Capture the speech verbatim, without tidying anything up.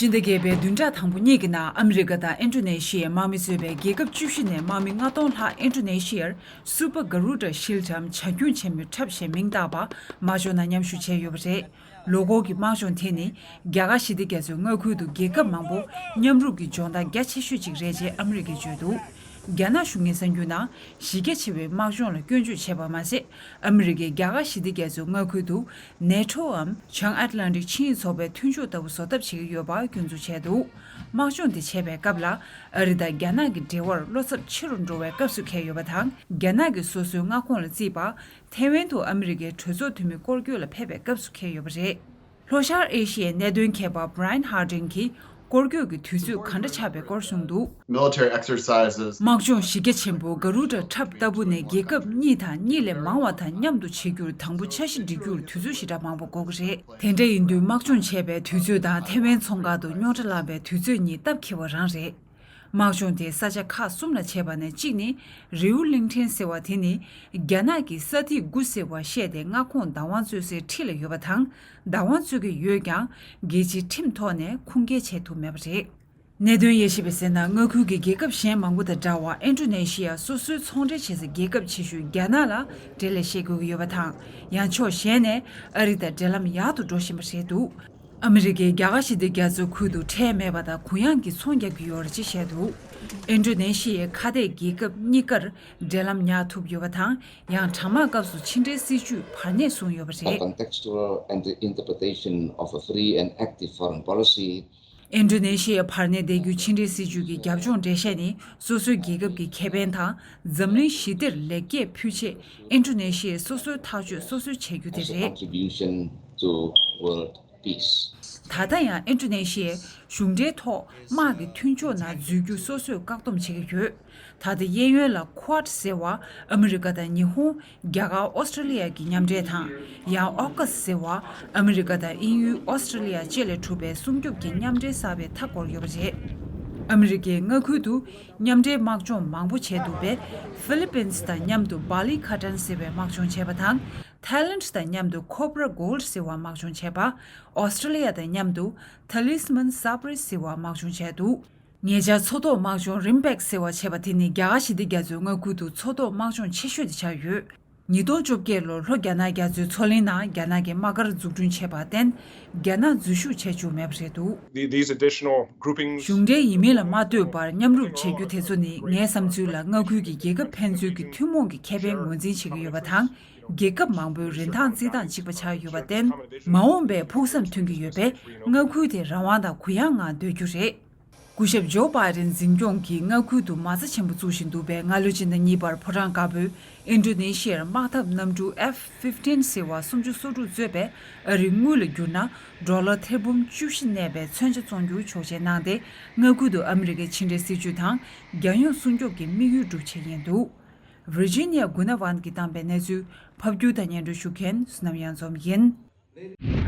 སྤྱི་ཟླ་བརྒྱད་པའི་བདུན་ཕྲག་དང་པོ་གཉིས་ཀྱི་ནང་ཨ་མི་རི་ཀ་དང་ཨིན་ཌོ་ནེ་ཤི་ཡའི་དམག་མི་གཙོས་པའི་རྒྱལ་ཁབ་བཅུ་བཞི་ནས་དམག་མི་ལྔ་སྟོང་ལྷག་ཨིན་ཌོ་ནེ་ཤི་ཡར་སུ་པ་ག་རུ་ཌ་ཤིལ་ཌམ་བྱ་ཁྱུང་ཆེན་མོའི་ཁྲབ་ཞེས་མིང་བཏགས་པ་དམག་སྦྱོང་ནང་མཉམ་ཞུགས་བྱས་ཡོད་པ་རེད། ལོ་འཁོར་གྱི་དམག་སྦྱོང་དེ་ནི་རྒྱ་གར་ཞི་བདེ་རྒྱ་མཚོའི་མངའ་ཁུལ་དུ་རྒྱལ་ཁབ་མང་པོ་མཉམ་རུབ་ཀྱི་སྦྱོང་བརྡར་རྒྱ་ཆེ་ཤོས་ཅིག་རེད་ཅེས་ཨ་མི་རི་ཀས་བརྗོད་འདུག་རྒྱ་ནག་གཞུང་གིས་གསར་འགྱུར་ནང་གཞི་རྒྱ་ཆེ་བའི་དམག་སྦྱོང་ལ་སྐྱོན་བརྗོད་བྱས་པ་མ་ཟད། ཨ་མི་རི་ཀས་རྒྱ་གར་ཞི་བདེ་རྒྱ་མཚོའི་མངའ་ཁུལ་དུ་ནེ་ཊོའམ་བྱང་ཨེཊ་ལན་ཊིག་ཆིངས་ཡིག་ཚོགས་པའི་མཐུན་ཕྱོགས་ལྟ་བུ་བཟོ་ཐབས་བྱེད་ཀྱི་ཡོད་པ་སྐྱོན་འཛུགས་བྱས་འདུག་དམག་སྦྱོང་དེ་བྱེད་པའི་སྐབས་ལ་ཨ་རི་དང་རྒྱ་ནག་གི་འབྲེལ་བར་བློ་འཚབ་ཆེ་རུ་འགྲོ་བའི་སྐབས་སུ་འཁེལ་ཡོད་པ་དང་། རྒྱ་ནག་གིས་སོ་སོའི་མངའ་ཁོངས་ལ་བརྩིས་པ་ཐེ་ཝན་དུ་ཨ་མི་རི་ཀའི་གྲོས་ཚོགས་འཐུས་མི་སྐོར་སྐྱོད་ལ་ཕེབས་པའི་སྐབས་སུ་འཁེལ་ཡོད་པ་རེད། ལྷོ་ཤར་ཨེ་ཤི་ཡའི་གནད་དོན་མཁས་པ་Brian Harding་གིས་སྐོར་སྐྱོད་ཀྱི་དུས་ཚོད་ག་འདྲ་ཆགས་པའི་སྐོར་གསུངས་འདུག Military exercises དམག་སྦྱོང་གཞི་རྒྱ་ཆེན་པོ་ག་རུ་ཌ་ཁྲབ་ལྟ་བུ་ནི་རྒྱལ་ཁབ་གཉིས་དང་གཉིས་ལས་མང་བ་དང་མཉམ་དུ་བྱེད་རྒྱུར་དང་པོ་འཆར་གཞི་སྒྲིག་རྒྱུར་དུས་ཚོད་ཞེ་དྲག་མང་པོ་འགོར་གྱི་རེད། དེ་འདྲ་ཡིན་དུས་དམག་སྦྱོང་བྱས་པའི་དུས་ཚོད་དང་ཐེ་ཝན་མཚོ་འགག་ཏུ་རྙོག་དྲ་ལངས་པའི་དུས་ཚོད་གཉིས་སྟབས་འཁེལ་བ་རང་རེད། དམག་སྦྱོང་དེ་ས་ཆ་ཁག་གསུམ་ལ་བྱས་པ་ནས་གཅིག་ནི་རེའུ་གླིང་ཕྲན་ཟེར་བ་དེ་ནི་རྒྱ་ནག་གི་ས་ཐིག་དགུ་ཟེར་བར་བཤད་དེ་མངའ་ཁོངས་བདག་དབང་རྩོད་སའི་འཁྲིས་ལ་ཡོད་པ་དང་། བདག་དབང་རྩོད་ཀྱི་ཡོད་ཀྱང་རྒྱལ་སྤྱིའི་ཁྲིམས་ཐོག་ནས་ཁུངས་སྐྱེལ་བྱེད་ཐུབ་མེད་པ་རེད། གནད་དོན་དབྱེ་ཞིབ་པས་ཟེར་ན། མངའ་ཁུལ་གྱི་རྒྱལ་ཁབ་གཞན་མང་པོ་དང་འདྲ་བར་ཨིན་ཌོ་ནེ་ཤི་ཡ་སོ་སོའི་ཚོང་འབྲེལ་བྱེད་ས་རྒྱལ་ཁབ་ཆེ་ཤོས་རྒྱ་ནག་ལ་འབྲེལ་ལས་བྱེད་དགོས་ཀྱི་ཡོད་པ་དང་། ཡང་ཕྱོགས་གཞན་ནས་ཨ་རི་དང་འབྲེལ་ལམ་ཡག་ཏུ་འགྲོ་བཞིན་པ་རེད་འདུག་ཨ་མི་རི་ཀས་རྒྱ་གར་ཞི་བདེ་རྒྱ་མཚོའི་ཁུལ་དུ་ཁྲལ་མེད་པ་དང་གུ་ཡངས་ཀྱི་ཚོང་རྒྱག་གི་ཡོད་རེད་ཅེས་བཤད་འདུག་ཨིན་ཌོ་ནེ་ཤི་ཡའི་ཁ་གཏད་རྒྱལ་ཁབ་གཉིས་ཀར་འབྲེལ་ལམ་ཉར་ཐུབ་ཡོད་པ་དང་། ཡང་གྲང་དམག་སྐབས་སུ་ཕྱི་འབྲེལ་སྲིད་ཇུས་བར་གནས་བཟུང་ཡོད་པ་རེད། Contextual and the interpretation of a free and active foreign policy. ཨིན་ཌོ་ནེ་ཤི་ཡའི་བར་གནས་བསྡད་རྒྱུའི་ཕྱི་འབྲེལ་སྲིད་ཇུས་ཀྱི་རྒྱབ་ལྗོངས་འགྲེལ་བཤད་ནི། སོ་སོའི་རྒྱལ་ཁབ་ཀྱི་ཁེ་ཕན་དང་འཛམ་གླིང་ཞི་བདེར་ལེགས་སྐྱེས་ཕུལ་ཆེད་ཨིན་ཌོ་ནེ་ཤི་ཡས་སོ་སོའི་ཐག་གཅོད་སོ་སོས་བྱེད་རྒྱུ་དེ་རེད། Contribution to world peace. ད་ལྟ་ཡང་ཨིན་ཌོ་ནེ་ཤི་ཡས་གཞུང་འབྲེལ་ཐོག་དམག་གི་མཐུན་ཕྱོགས་ནང་འཛུལ་རྒྱུ་སོ་སོས་བཀག་སྡོམ་བྱེད་ཀྱི་ཡོད། ད་ལྟ་གཡས་གཡོན་ལ་ཁུ་ཝཱཌ་ཟེར་བ་ཨ་མི་རི་ཀ་དང་ཉི་ཧོང་། རྒྱ་གར། ཨོ་སི་ཀྲི་ལི་ཡ་གི་མཉམ་འབྲེལ་དང་། ཡང་ཨོ་ཀ་སི་ཟེར་བ་ཨ་མི་རི་ཀ་དང་དབྱིན་ཡུལ། ཨོ་སི་ཀྲི་ལི་ཡ་བཅས་ལས་གྲུབ་པའི་སྲུང་སྐྱོབ་ཀྱི་མཉམ་འབྲེལ་གསར་པའི་མཐའ་བསྐོར་ཡོད་པ་རེད། ཨ་མི་རི་ཀས་མངའ་ཁུལ་དུ་མཉམ་འབྲེལ་དམག་སྦྱོང་མང་པོ་བྱས་འདུག་པས། ཧྥི་ལི་པིན་སི་དང་མཉམ་དུ་བྷ་ལི་ཁ་ཏན་ཟེར་བའི་དམག་སྦྱོང་བྱས་པ་དང་། ཐའི་ལན་དང་མཉམ་དུ་ཁོབ་ར་གྷོལ་ཟེར་བ་དམག་སྦྱོང་བྱས་པ། ཨོ་སི་ཀྲི་ལི་ཡ་དང་མཉམ་དུ་ཐ་ལི་སི་མན་ས་པྲི་ཟེར་བ་དམག་སྦྱོང་བྱས་འདུག་ཉེ་ཆར་མཚོ་ཐོག་དམག་སྦྱོང་རིམ་པེག་ཟེར་བ་བྱས་པ་དེ་ནི་རྒྱ་གར་ཞི་བདེ་རྒྱ་མཚོའི་མངའ་ཁུལ་དུ་མཚོ་ཐོག་དམག་སྦྱོང་ཆེ་ཤོས་དེ་ཆགས་ཡོད། ཉིས་སྟོང་བཅོ་བརྒྱད་ལོར་ལྷོ་རྒྱ་ནག་རྒྱ་མཚོའི་མཚོ་གླིང་ནང་རྒྱ་ནག་གིས་དམག་སྒར་འཛུགས་སྐྲུན་བྱས་པར་བརྟེན། རྒྱ་ནག་འཛུལ་ཞུགས་བྱས་བཅུག་མེད་པ་རེད་འདུག The- these additional groupings གཞུང་འབྲེལ་ཡིན་མིན་ལ་མ་ལྟོས་པར་མཉམ་རུབ་བྱེད་རྒྱུ་དེ་ཚོ་ནི་ངའི་བསམ་ཚུལ་ལ་མངའ་ཁུལ་གྱི་རྒྱལ་ཁབ་ཕན་ཚུན་གྱི་ཐུན་མོང་གི་ཁེ་ཕན་ངོས་འཛིན་བྱེད་ཀྱི་ཡོད་པ་དང་། རྒྱལ་ཁབ་མང་པོའི་རིན་ཐང་རྩིས་སྟངས་གཅིག་པ་ཆགས་ཡོད་པར་བརྟེན། མ་འོངས་པའི་ཕུགས་བསམ་ཐོན་གྱི་ཡོད་པས། མངའ་ཁུལ་དེ་རང་དབང་དང་གུ་ཡངས་ངང་སྡོད་རྒྱུ་རེད། སྐུ་ཞབས་ཇོ་བྷའི་ཌེན་འཛིན་སྐྱོང་གིས་མངའ་ཁུལ་དུ་མ་རྩ་ཆེན་པོ་བཙུགས་བཞིན་འདུག་པས། སྔ་ལོའི་སྤྱི་ཟླ་གཉིས་པར་ཕོ་བྲང་དཀར་པོས་ཨིན་ཌོ་ནེ་ཤི་ཡར་དམག་འཐབ་གནམ་གྲུ་ཨེཕ་ཕིཕ་ཊིན་ཟེར་བ་སུམ་ཅུ་སོ་དྲུག་གཙོས་པའི་ཨ་རིའི་དངུལ་ལ་བསྒྱུར་ན་ཌོ་ལར་ཐེར་འབུམ་བཅུ་བཞི་གནས་པའི་མཚོན་ཆ་བཙོང་རྒྱུར་ཆོག་མཆན་གནང་སྟེ། མངའ་ཁུལ་དུ་ཨ་མི་རི་ཀའི་ཕྱི་འབྲེལ་སྲིད་ཇུས་དང་རྒྱལ་ཡོངས་སྲུང་སྐྱོབ་ཀྱི་དམིགས་ཡུལ་འགྲུབ་ཆེད་ཡིན་འདུག་ཝིར་ཇི་ནི་ཡ་གྷུ་ན་ཝན་གྱིས་བཏང་པའི་གནས་ཚུལ་ཕབ་སྒྱུར་དང་སྙན་སྒྲོན་ཞུ་མཁན་བསོད་ནམས་གཡང་འཛོམས་ཡིན།